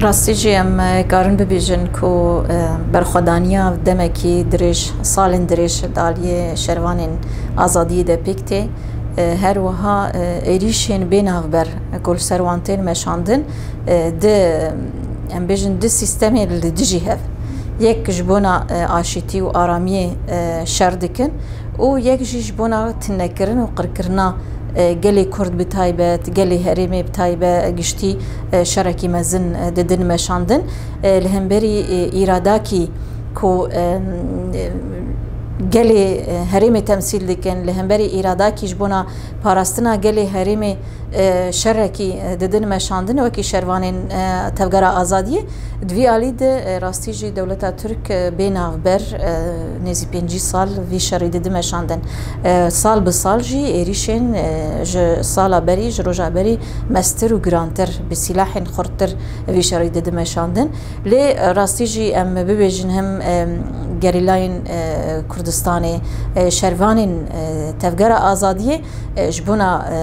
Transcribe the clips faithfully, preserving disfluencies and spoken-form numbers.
Rastî jî em, e, karin bibêjin ku, e, berxwedaniya demekî dirêj, salên dirêj di aliyê şervanên azadiyê de pêk tê. E, her wiha, e, êrîşên bê navber ku li ser wan tên meşandin, e, di, em bêjin, di sîstemê li dijî hev. Yek ji bona, e, aşîtî û aramiyê, e, şer dikin û yek jî ji bona tinekirin û qirkirina, e, gelê Kurd bi taybet, gelê herêmê bi taybet, giştî, e, şerekî mezin, e, didin meşandin. E, li hemberî, e, îradakî ku, e, gelê, e, herêmê temsîl dikin, li hemberî îradakî ji bona parastina gelê herêmê, e, şerekî, e, didin meşandin wekî şervanên, e, Tevgera Azadiyê. Di vî alî de, e, rastî jî dewleta Tirk, e, bê navber, e, nêzî pêncî sal vî şerî didi meşandin. E, sal bi sal jî êrîşên, e, ji sala berî, ji roja berî mestir û girantir, bi sîlahên xurttir vî şerî didi meşandin. Lê, e, rastî jî em bibêjin hem, e, gerîlayên, e, Kurdistanê, e, şervanên, e, Tevgera Azadiyê, e, ji bona, e,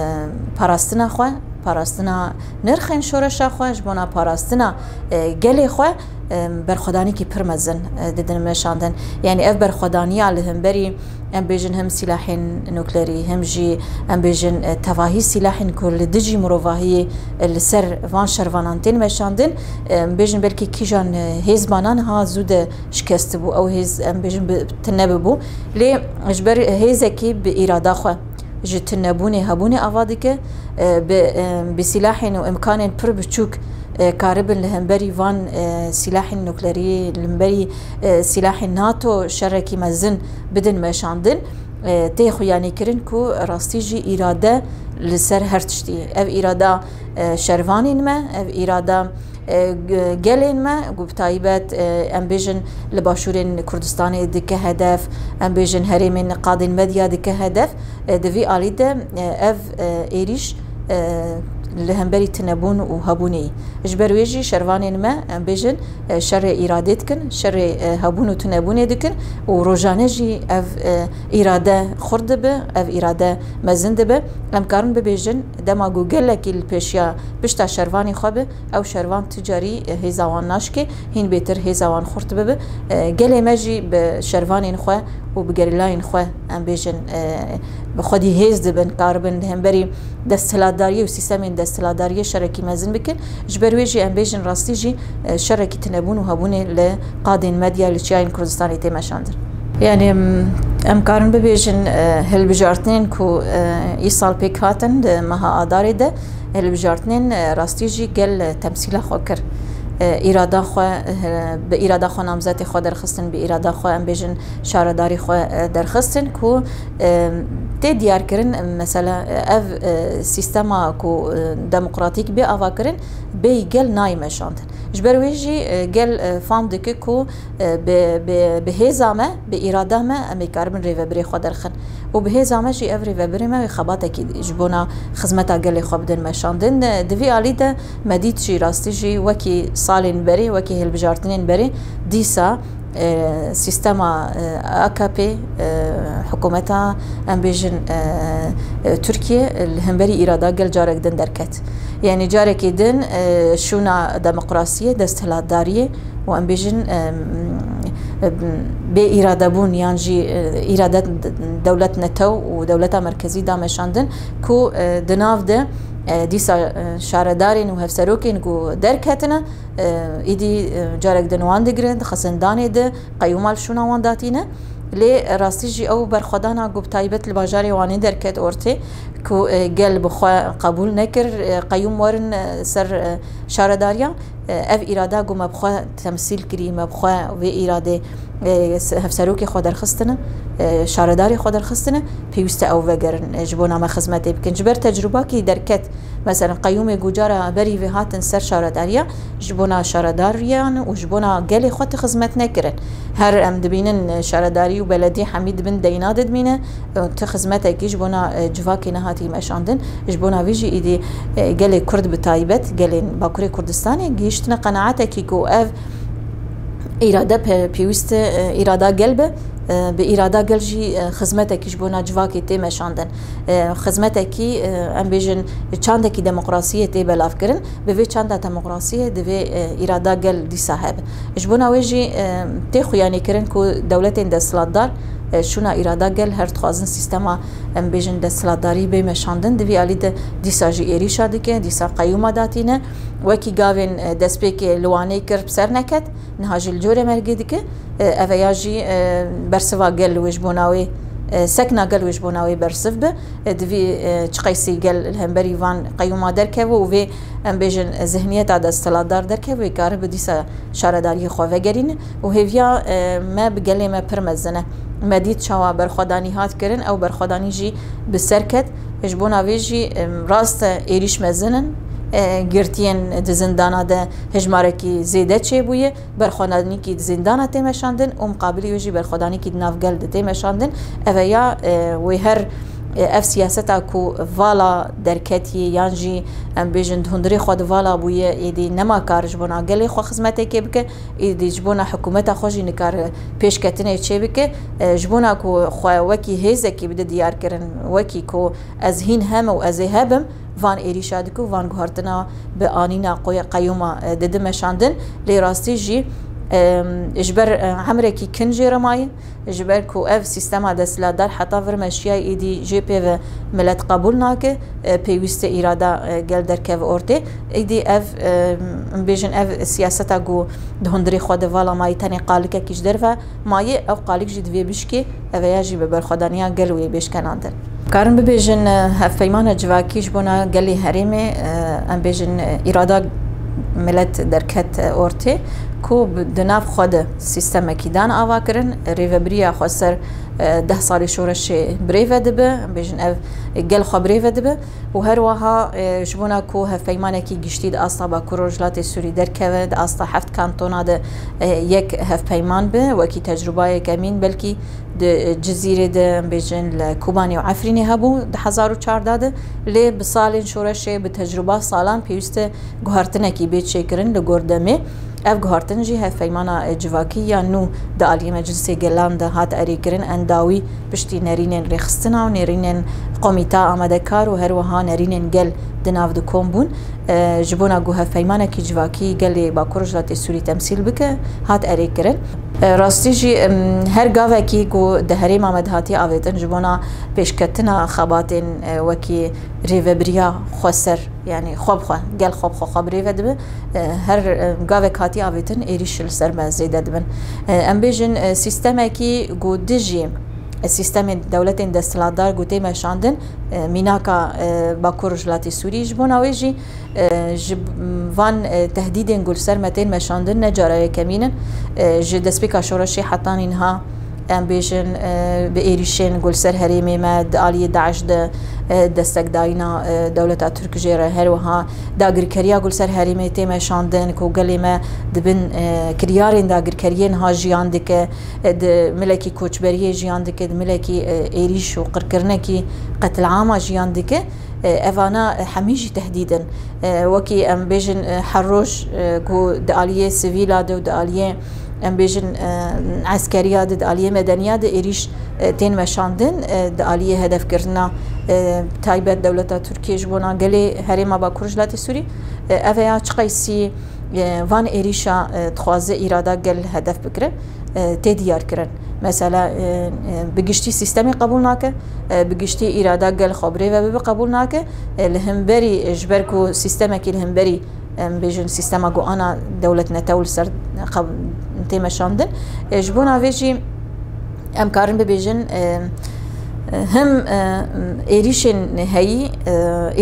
parastina xwe, parastina nirxên şoreşa xwe, ji bona parastina, e, gelê xwe, e, berxwedanîkî pir mezin, e, didin meşandin. Yanî ev berxwedaniya li hemberî, em bêjin, hem sîlahên nuklerî, hem jî, em bêjin, e, tevahî sîlahên ku li dijî mirovahiyê, e, li ser van şervanan tên meşandin. E, em bêjin belkî kîjan, e, hêz bana niha zû de şikest bû. Ew hêz, em bêjin, bi, tune bibû. Lê ji ber hêzekî bi îrada xwe, ji tunebûnê hebûnê ava dike, e, bi, e, bi sîlahên û imkanên pir biçûk, e, karibin li hemberî van, e, sîlahên nuklerî, li hemberî, e, sîlahên NATO şerekî mezin bidin meşandin. E, tê xuyanîkirin ku rastî jî îrade li ser her tiştî. Ev îrada, e, şervanên me, ev îrada e, g-, gelên me, ku bi taybet, e, em bêjin li başûrên Kurdistanê dike hedef, em bêjin herêmên qadên medya dike hedef. E, di vî alî de, e, ev, e, êrîş, e, li hemberî tunebûn û hebûnê yî. Ji ber wê jî şervanên me, em bêjin, e, şerê îradê dikin, şerê, e, hebûn û tunebûnê dikin û rojane jî ev, e, îrade xurt dibe, ev îrade mezin dibe. Em karin bibêjin, dema ku gelekî li pêşiya pişta şervanê xwe be, ew şervan tu carî hêza wan naşkê, hîn bêtir hêza wan xurt bibe. E, gelê me jî bi şervanên xwe û bi gerîlayên xwe, em bêjin, e, bi xwedî hêz dibin, karibin li hemberî desthilatdariyê û sîstemên desthilatdariyê şerekî mezin bikin. Ji ber wê jî em bêjin rastî jî, e, şerekî tunebûn û hebûnê li qadên medya li çiyayên Kurdistanê tê meşandin. Yanî, em, em karin bibêjin, e, hilbijartinên ku, e, îsal pêk hatin di meha Adarê de, hilbijartinên, e, rastî jî gel, e, temsîla xwe kir. E, îrada xwe, e, bi îrada xwe namzetê xwe derxistin, bi îrada xwe, em bêjin, şaredarî xwe, e, derxistin ku, e, tê diyarkirin, e, mesela, e, ev, e, sîstema ku, e, demokratîk bê avakirin, bêyî gel nayê meşandin. Ji ber wê jî, e, gel, e, fam dike ku, e, bi, bi, bi hêza me, bi îrada me em ê karibin rêvebirê xwe derxin. Û bi hêza me jî ev rêvebirê me wê xebatekî ji bona xizmeta gelê xwe bidin meşandin. E, di vî alî de me dît jî rastî jî wekî salên berê, wekî hilbijartinên berê dîsa, e, sîstema, e, A K P, e, hikûmeta, em bêjin, e, e, Tirkiye li hemberî îrada gel carek din derket. Yanî carekê din, e, şûna demokrasiyê, desthilatdariyê û em bêjin, e, e, bê îradebûn yan jî, e, îrade dewlet netew û dewleta merkezî da meşandin ku, e, di nav de, e, dîsa, e, şaredarên û hevserokên ku derketine, e, îdî, e, carek din wan digire, dixe zindanê de, qeyûma li şûna wan datîne. Lê rastî jî ew berxwedana ku bi taybet li bajarê Wanê derket ortê ku, e, gel bi xwe qebûl nekir, e, qeyûm werin, e, ser, e, şaredariya. E, ev îrada ku me bi xwe temsîl kirî, me bi xwe vê îradê, e, se-, hevserokê xwe derxistine, e, şaredarê xwe derxistine, pêwîst e ew vegerin, e, ji bona me xizmetê bikin. Ji ber tecrûbakî derket, mesela, qeyûmê ku cara berî vê hatin ser şaredariya, ji bona şaredariyan û ji bona gelê xwe ti xizmet nekirin. Her em dibînin, e, şaredarî û beledî hemî di bin deyna de dimîne, e, ti xizmetekî ji bona, e, civakê nehatî meşandin. Ji bona vî jî îdî, e, gelê Kurd bi taybet, gelên Bakurê Kurdistanê gihîştine qenaetekî ku ev îrade pe-, pêwîst e, îrada gel be, e, bi îrada gel jî, e, xizmetekî ji bona civakê tê meşandin. E, xizmetekî, e, em bêjin, çandekî demokrasiyê tê belavkirin. Bi vê çanda demokrasiyê divê, e, îrada gel dîsa hebe. Ji bona wê jî, e, tê xuyanîkirin ku dewletên desthilatdar, e, şûna îrada gel her dixwazin sîstema, em bêjin, desthilatdarî bê meşandin. Di vî alî de dîsa jî êrîşa dike, dîsa qeyûma datîne. Wekî gavên, e, destpêkê li Wanê kir bi ser neket, niha jî li Colemêrgê dike. E, ev ya jî, e, bersiva gel wê ji bona wê, e, sekna gel wê ji bona wê bersiv be. E, divî, e, çiqeysî gel li hemberî van qeyûma derkeve û vê, em bêjin, zihniyeta desthilatdar derkeve wê karibe dîsa şaredariyê xwe vegerîne û hêviya, e, me bi gelê me pir mezin e. Me dît çawa berxwedanî hat kirin, ew berxwedanî jî bi ser ket. Ji bona vê jî, e, rast e, êrîş mezin in, e, girtiyên di zindana de hejmarekî zêde çêbûye. Berxwedanîkî di zîndana tê meşandin û miqabilî wê jî berxwedanîkî di nav gel de tê meşandin. Ev e ya, e, wê her, e, ev siyaseta ku vala derketiye yan jî, em bêjin, di hundirê xwe de vala bûye, êdî nema kar ji bona gelê xwe xizmetekê bike, êdî ji bona hikûmeta xwe jî nikare pêşketinê çê bike. E, ji bona ku xwe wekî hêzekî bide diyar kirin, wekî ku ez hîn hem û ez ê hebim, van êrîşa dike û van guhertina bi anîna qoy-, qeyûma, e, dide meşandin. Lê rastî jî, e, ji ber, e, emrekî kin jê re maye, ji ber ku ev sîstema desthilatdar heta vir meşiyayê êdî jê pê ve milet qebûl nake, e, pêwîst e îrada, e, gel derkeve ortê. Êdî ev, e, em bêjin ev siyaseta ku di hundirê xwe de vala mayî tenê qalikekî ji derve maye, ew qalik jî divê bişkê, ev ya jî bi berxwedaniya gel wê bêşkenandin. Karin bibêjin, e, hevpeymana civakî ji bona gelê herêmê, e, em bêjin, e, îrada milet derket, e, ortê, ku bi, di nav xwe de sîstemekî dan ava kirin, rêvebiriya xweser, e, deh salê şoreşê birêve dibe, em bêjin ev gel xwe birêve dibe. Û her wiha, e, ji bona ku hevpeymanekî giştî di asta Bakur Rojhilatê Sûrî derkeve, di asta heft kantona de, e, yek hevpeyman be, wekî tecrûba yekemîn, belkî di Cizîrê de, em bêjin, li Kobanê û Efrînê hebû di hezar û çardeh de, lê bi salên şoreşê, bi tecrûba salan pêwîst e guhertinekî bê çêkirin li gor demê. Ev guhertin jî hevpeymana, e, civakî ya nû di aliyê Meclisê Gelan de hat erêkirin, endawî piştî nerînên rêxistina û nerînên komîta amadekar û her wiha nerînên gel di nav de kom bûn. E, ji bona ku hevpeymanekî civakî gelê Bakur Rojhilatê Sûrî temsîl bike, hat erêkirin. E, rastî jî, em, her gavekî ku di herêma me de hatiye avêtin ji bona pêşketina xebatên, e, wekî rêvebiriya xweser, yanî xwe bi xwe, gel xwe bi xwe xwe birêve dibe. E, her, e, gavek hatiye avêtin êrîş li ser me zêde dibin. E, em bêjin, e, sîstemekî ku dijî, e, sîstemên dewletên desthilatdar ku tê meşandin, e, mînaka, e, Bakur Rojhilatê Sûrî ji bona wê jî, e, ji van, e, tehdîdên ku li ser me tên meşandin ne cara yekemîn in. E, ji destpêka şoreşê heta niha, em bêjin, e, bi êrîşên ku li ser herêmê me di aliyê DAIŞ de, e, destekdayîna, e, dewleta Tirk jê re, her wiha dagirkeriya ku li ser herêmê tê meşandin ku gelê me di bin, e, kiryarên dagirkeriyê niha jiyan dike, e, di milekî koçberiyê jiyan dike, di milekî, e, êrîş û qirkirinekî qetilama jiyan dike. E, evana, e, hemî jî tehdîd in. E, wekî em bêjin, e, her roj, e, ku di aliyê sivîla de û di aliyê, em bêjin, e, eskeriya de, di aliyê medeniya de êrîş, e, tên meşandin, e, di aliyê hedefkirina, e, taybet dewleta Tirkiyê ji bona gelê herêma Bakur Rojhilatê Sûrî. E, ev ya çiqeysî, e, van êrîşa, e, dixwaze îrada gel hedef bigire, e, tê diyar kirin. Mesela, e, e, bi giştî sîstemê qebûl nake, e, bi giştî îrada gel xwe birêve bibe qebûl nake. E, li hemberî, e, ji ber ku sîstemekî li hemberî, em bêjin, sîstema ku ana dewlet netew li ser qeb-, tê meşandin. E, ji bona vê jî em karin bibêjin, e, e, him, e, êrîşên heyî, e,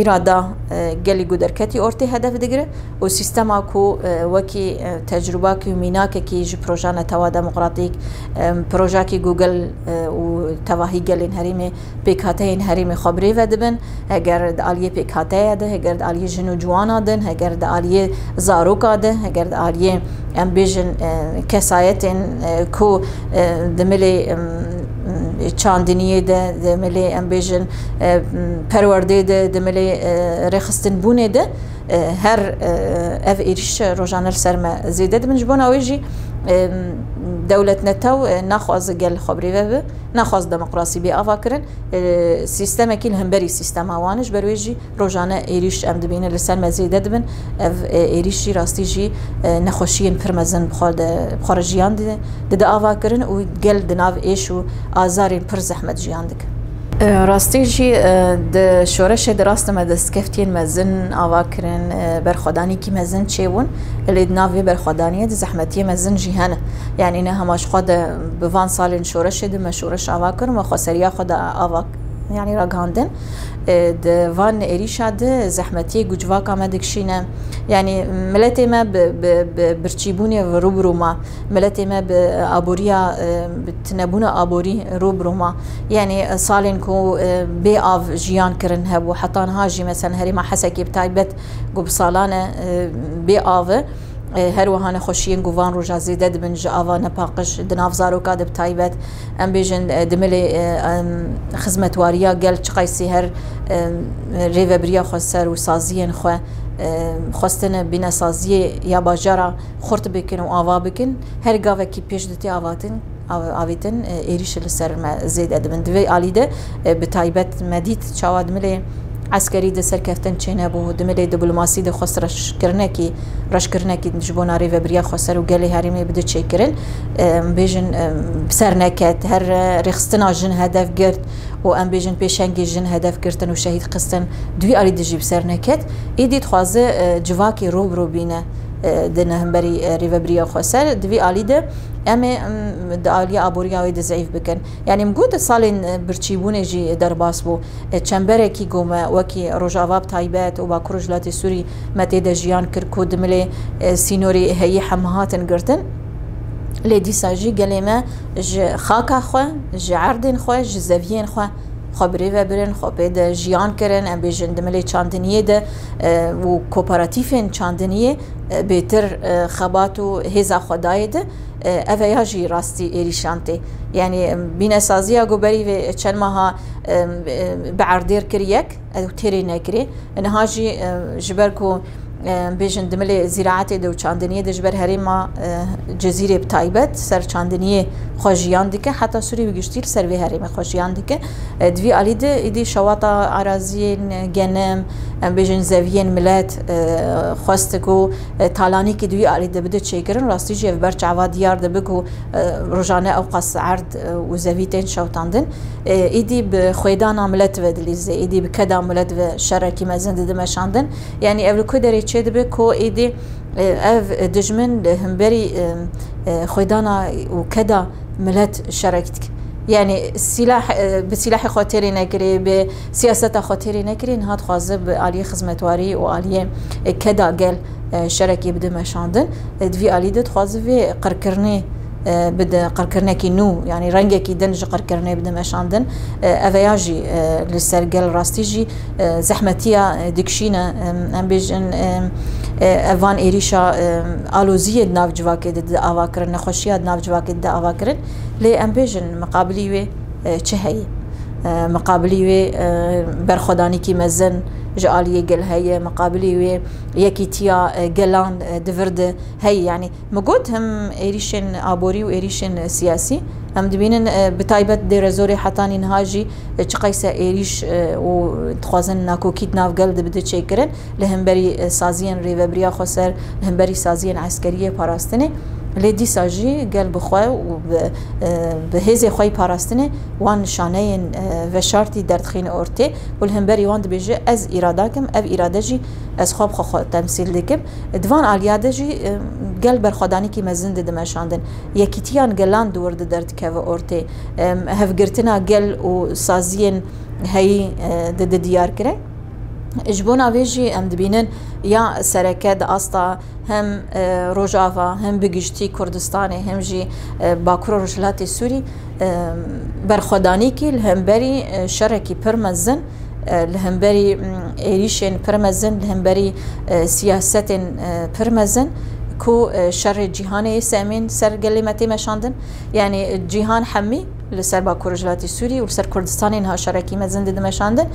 îrada, e, gelî ku derketî ortê hedef digire û sîstema ku, e, wekî, e, tecrûbakî û mînakekî ji proja netewa demokratîk, e, projakî ku gel, e, û tevahî gelên herêmê pêkhateyên herêmê xwe birêve dibin, heger di aliyê pêkhateya de, heger di aliyê jin û ciwana din, heger di aliyê zaroka de, heger di aliyê, em bêjin, e, kesayetên, e, ku, e, di milê, em, çandiniyê de, di milê, em bêjin, e, perwerdê de, di milê, e, rêxistinbûnê de, e, her, e, ev êrîş rojane li ser me zêde dibin. Ji bona wê jî Em, dewlet netew, e, naxwaze gel xwe bi rê ve bi, naxwaze demokrasî bê ava kirin. E, sîstemekî li hemberî sîstema wan e, ji ber wê jî rojane êrîş em dibînin li ser me zêde dibin. Ev, e, êrîş jî rastî jî, e, nexweşiyên pir mezin bi xwe de, bi xwe re jiyan di-, dide ava kirin û gel di nav êş û azarên pir zehmet jiyan dikin. E, rastî jî, e, di şoreşê de rast e me destkeftiyên mezin ava kirin, e, berxwedanîkî mezin çêbûn. Lê di nav vê berxwedaniyê de zehmetiyê mezin jî hene. Yanî ne hema ji xwe de bi van salên şoreşê de me şoreş ava kir û me xweseriya xwe de ava, yanî ragihandin. E, di van êrîşa de zehmetiyê ku civaka me dikişîne. Yanî miletê me bi, bi, bi birçîbûnê ve rû bi rû ma. Miletê me bi aboriya, e, bi tunebûna aborî rû bi rû ma. Yanî, e, salên ku, e, bê av jiyan kirin hebû. Heta niha jî, mesela, herêma Hesekê bi taybet ku bi salan e, e, bê av e. E, her wiha nexweşiyên ku van roja zêde dibin ji ava nepaqij di nav zaroka de bi taybet. Em bêjin, e, di milê, e, em, xizmetwariya gel çiqaysî her, e, rêvebiriya xweser û saziyên xwe, e, xwestin bînesaziyê ya bajara xurt bikin û ava bikin, her gavekî pêş di tê avatin, av-, avêtin, e, êrîşê li ser me zêde dibin. Di vê alî de, e, bi taybet me dît çawa di milê eskerî de serkeftin çênebû, di milê diplomasî de xwest reşkirinekî, reşkirinekî ji bona rêvebiriya xweser û gelê herêmê bide çêkirin. E, em bêjin, e, bi ser neket, her, e, rêxistina jin hedef girt û em bêjin pêşengê jin hedef girtin û şehîd xistin, di vî alî de jî bi ser neket. Êdî dixwaze, e, civakê rû bi rû bîne, e, di nehemberî, e, rêvebiriya xweser. Di vî alî de em ê, em, di aliya aboriya wê de zeîf bikin. Yanî min got salên, e, birçîbûnê jî derbas bû. E, çemberekî ku me wekî Rojava bi taybet û Bakur Rojhilatê Sûrî me tê de jiyan kir ku di milê, e, sînorê heyî hema hatin girtin. Lê dîsa jî gelê me ji xaka xwe, ji erdên xwe, ji zeviyên xwe, xwe bi rê ve birin, xwe pê de jiyan kirin, em bêjin di milê çandiniyê de, e, û kooperatîfên çandiniyê, e, bêtir, e, xebat û hêza xwe dayê de, e, ev ya jî rastî êrîşan tê. Yanî, em, bînesaziya ku berî vê çend meha, em, e, bi erdêr kir yek, ew têrê nekirê. Niha jî, e, ji ber ku, e, bêjin di milê zîraetê de û çandiniyê de ji ber herêma, e, Cizîrê bi taybet ser çandiniyê xwe jiyan dike, heta Sûrî bi giştî li ser vê herêmê xwe jiyan dike. E, di vî alî de êdî şewata araziyên genim, em bêjin zeviyên milet, e, xwest ku, e, talanîkî di vî alî de bide çêkirin. Rastî jî ev ber çava diyar dibe ku, e, rojane ewqas erd, e, û zevî tên şewtandin. E, êdî bi xwêdana milet ve dilîze, êdî bi keda milet ve şerekî mezin dide meşandin. Yanî ev li ku derê çêdibe ku êdî, e, ev dijmin li hemberî, e, e, xwêdana û keda milet şerek dike. Yanî sîlah, e, bi sîlahê xwe têrê nekirê, bi siyaseta xwe têrê nekirê, niha dixwaze bi aliyê xizmetwarî û aliyê, e, keda gel, e, şerekê bide meşandin. E, di vî alî de dixwaze vê qirkirinê, e, bide, qirkirinekî nû, yanî rengekî din ji qirkirinê bide meşandin. E, ev ya jî, e, li ser gel rastî jî, e, zehmetiya, e, dikişîne, em, em bêjin, e, e, ev van êrîşa, e, aloziyê di nav civakê de dide ava kirin, nexweşiya di nav civakê de dide ava kirin. Lê em bêjin, miqabilî wê, e, çi heye? E, miqabilî wê, e, berxwedanîkî mezin ji aliyê gel heye, miqabilî wê yekîtiya, e, gelan, e, di vir de heye. Yanî, min got, him êrîşên aborî û êrîşên siyasî, em dibînin, e, bi taybet Dêrezorê hetanî niha jî, e, çiqayse êrîş, e, û dixwazin nakokî di nav gel de bide çêkirin, li hemberî, e, saziyên rêvebiriya xweser, li hemberî saziyên eskeriyê parastinê. Lê dîsa jî gel bi xwe û bi, e, bi hêzê xwe yî parastinê wan nişaneyên, e, veşartî derdixîne ortê û li hemberî wan dibêje, ez îrada kim, ev îrade jî ez xwe bi xwe, xwe temsîl dikim. Di van aliya de jî, e, gel berxwedanîkî mezin dide meşandin. Yekîtiyan gelan di wir de derdikeve ortê. E, hevgirtina gel û saziyên heyî, e, dide diyar kirin. Ji bona vê jî em dibînin ya sereke di asta hem, e, Rojava, hem bi giştî Kurdistanê, hem jî, e, Bakur û Rojhilatê Sûrî, e, berxwedanîkî li hemberî, e, şerekî pir mezin, e, li hemberî, m, êrîşên pir mezin, li hemberî, e, siyasetên, e, pir mezin ku, e, şerê cîhanê yê semîn ser gelê me tê meşandin. Yanî cîhan hemî li ser Bakur Rojhilatê Sûrî û li ser Kurdistanê niha şerekî mezin dide meşandin.